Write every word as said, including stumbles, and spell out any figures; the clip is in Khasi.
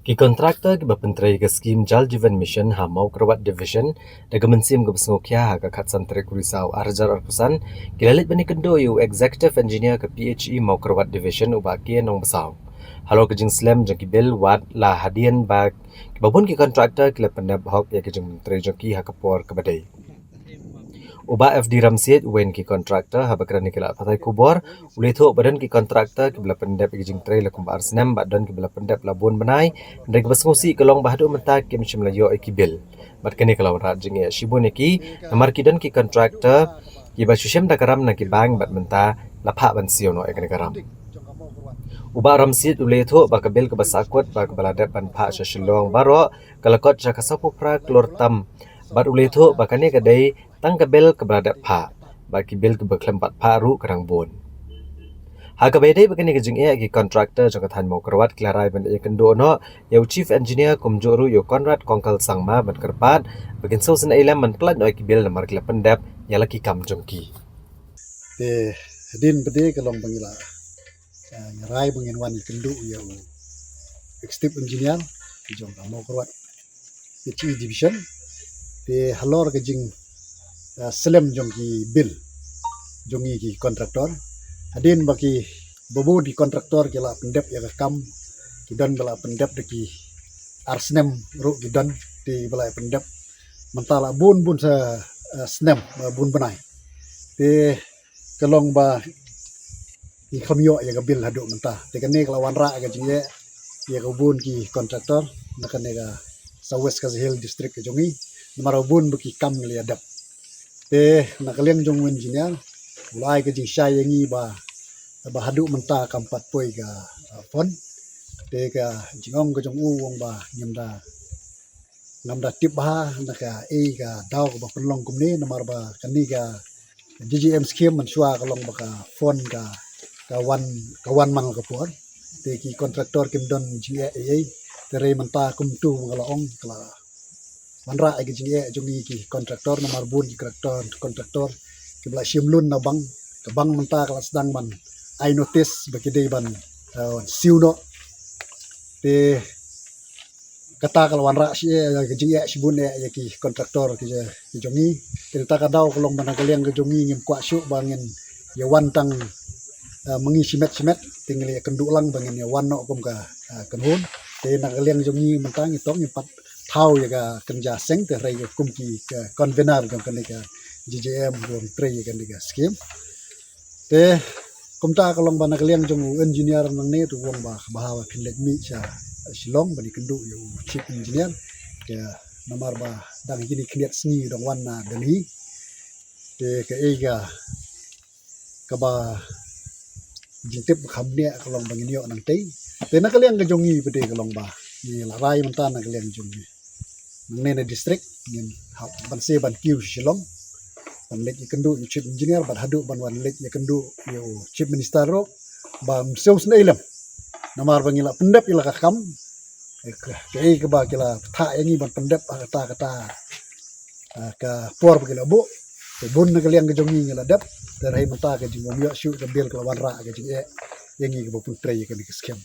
Ki kontraktor kiba pyntrei ka skim Jal Jeevan Mission ha Mawkyrwat Division, da ka mynsiem kaba sngewkhia, ha ka khatsan tarik u Risaw arhajar arphew san, ki la leit ban ïakynduh ïa u Executive Engineer ka P H E Mawkyrwat Division, u Bah K Nongbasaw. Halor ka jingslem jong ki bill, wat la hadien ba kiba bun ki kontraktor ki la pyndep hok ïa ka jingpyntrei jong ki ha ka por kaba dei. U Bah F D Ramsiej, uwei na ki kontraktor, haba kren ïa ki lad pathai khubor, u la ïathuh ba don ki kontraktor kiba la pyndep ïa ka jingtrei la kumba ar snem, bad don kiba la pyndep la bun bnai. Hynrei kaba sngewsih ka long ba haduh mynta kim shym la ïoh ïa ki bill. Bad kane ka la wanrah jingeh shibun ïa ki, namar ki don ki kontraktor kiba shu shim da ka ram na ki bank, bad mynta la phah ban siew noh ïa kane ka ram. U Bah Ramsiej u la ïathuh ba ka bill kaba sahkut, ba kaba la dep ban phah sha Shillong baroh, ka la kot sha ka sawphew phra klur tam. Bad u la ïathuh ba kane ka dei tang ka bill kaba la dep phah, bad ki bill kiba khlem pat phah ruh ka dang bun. Ha kaba ïadei bad kane ka jingeh, ki kontraktor jong ka thaiñ Mawkyrwat ki la rai ban ïakynduh noh ïa u Chief Engineer kumjuh ruh ïa u Conrad Kongkal Sangma ban kyrpad ba kin sngewsynei lem ban pyllait noh ïa ki bill, namar ki la pyndep ïa la ki kam jong ki. Te hadien ba dei ka long ba ngi la, eh, ngi rai ba ngin wan ïakynduh ïa u Executive Engineer jong ka Mawkyrwat P H E Division. Te halor ka jing, eh, slem jong ki bill jong ngi ki kontraktor, hadien ba kiba bun ki kontraktor ki la pyndep ïa ka kam, ki don ba la pyndep da ki ar snem ruh ki don, te ba la pyndep mynta la bun bun sa, eh, snem, eh, bun bnai. Te ka long ba ngi khlem ïoh ïa ka bill haduh mynta. Te kane ka la wanrah ïa ka jingeh ïa ka bun ki kontraktor na kane ka South West Khasi Hills District ka jong ngi, namar ba bun ba ki kam ngi la ïa dep. Te na ka liang jong u engineer, u la ai ka jingshai ïa ngi ba, ba haduh mynta kam pat poi ka, uh, fund. Te ka jingong ka jong u u ong ba ngim da, ngam da tip bha na kaei ka daw kaba pynlong kumne, namar ba kane ka J J M scheme mynshuwa ka long ba ka fund ka, ka wan, ka wan man la ka por. Te ki kontraktor kim don jingeh ei ei. Te hynrei mynta kumtu ba nga la ong, ka la wanrah ïa ka jingeh jong ngi ki kontraktor, namar bun ki kontraktor, kontraktor kiba la shim loan na bank, ka bank mynta ka la sdang ban ai notice ba ki dei ban, eh, siew noh. Te kata ka la wanrah shi, eh, ka jingeh shibun eh ïa ki kontraktor ki, ki jong ngi. Te kata ka daw ka long ba na ka liang ka jong ngi ngim kwah shuh ba ngin ïa wan tang, eh, ma ngi shimet shimet, te ngi la ïakynduh lang ba ngin ïa wan noh kum ka, eh, kynhun. Te na ka liang jong ngi mynta ngi tong ngi pat thaw ïa ka kynja seng, te hynrei kum ki, ka convener jong kane ka J J M ruh trei ïa kane ka scheme. Te kumta ka long ba na ka liang jong u engineer nangne te u ong ba kaba ha ba phin leit mih sha Shillong ban ïakynduh ïa u chief engineer. Te namar ba dang kine khyndiat sngi u dang wan na Delhi. Te kaei ka, kaba jingtip kham bniah ka long ba ngin ïoh nangtei. Te na ka liang ka jong ngi pat ka long ba ngi la rai mynta na ka liang jong ngi, nangne na district ngin hap ban shu ban kiew sha Shillong ban leit ïakynduh ïa u chief engineer, bad haduh ban wan leit ïakynduh ïa u chief minister ruh ba ym shu sngewsynei lem, namar ba ngi la pyndep ïa la ka kam. Eh, ka, kaei kaba ki la thah ïa ngi ban pyndep ha kata kata, ah, ka por ba ki la buh. Te bun na ka liang ka jong ngi ngi la dep. Te hynrei mynta ka jingbym ïoh shuh ka bill ka la wanrah ka jingeh ïa ngi kiba pyntrei ïa kane ka scheme.